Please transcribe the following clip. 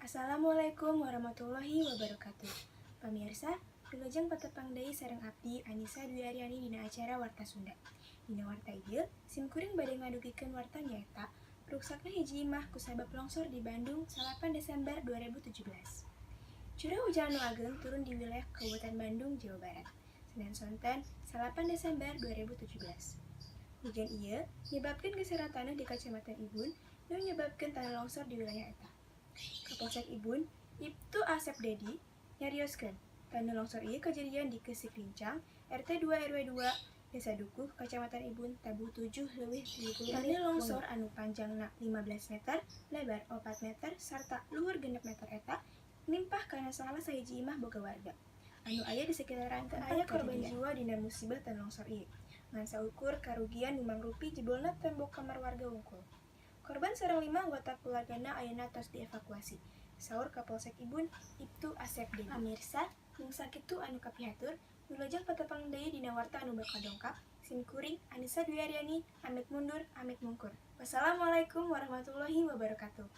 Assalamualaikum warahmatullahi wabarakatuh. Pamirsa, wilujeng patepang deui sareng abdi, Anissa Dwi Aryani, dina acara Warta Sunda. Dina warta ieu, sim kuring bade ngadugikeun warta, nyaeta ruksakna hiji imah kusabab longsor di Bandung 8 Desember 2017. Curah hujan anu ageng turun di wilayah Kabupaten Bandung, Jawa Barat, Senin sonten 8 Desember 2017. Hujan ieu nyebabkeun geseran tanah di Kacamatan Ibun nu nyebabkeun tanah longsor di wilayah eta. Kapolsek Ibun, Iptu Asep Dedi, nyarioskeun, tanah longsor ieu kajadian di Keusik Rincang, RT 2 RW 2, Desa Dukuh, Kacamatan Ibun, tabuh 7.30. Tanah longsor anu panjangna 15 meter, lebar 4 meter, sarta luhur 6 meter eta nimpah kana salah sahiji imah boga warga anu aya di sekitaran. Teu aya korban jiwa dina musibah tanah longsor ieu. Ngan saukur karugian nu mangrupi jebolna tembok kamar warga wungkul. Korban sareng lima anggota keluargana ayeuna tos dievakuasi. Saur Kapolsek Ibun, Iptu Asep Dedi. Pamirsa, mung sakitu anu kapihatur, wilujeng patepang deui dina warta anu bakal dongkap. Sim kuring, Anissa Dwi Aryani, amit mundur, amit mungkur. Wassalamualaikum warahmatullahi wabarakatuh.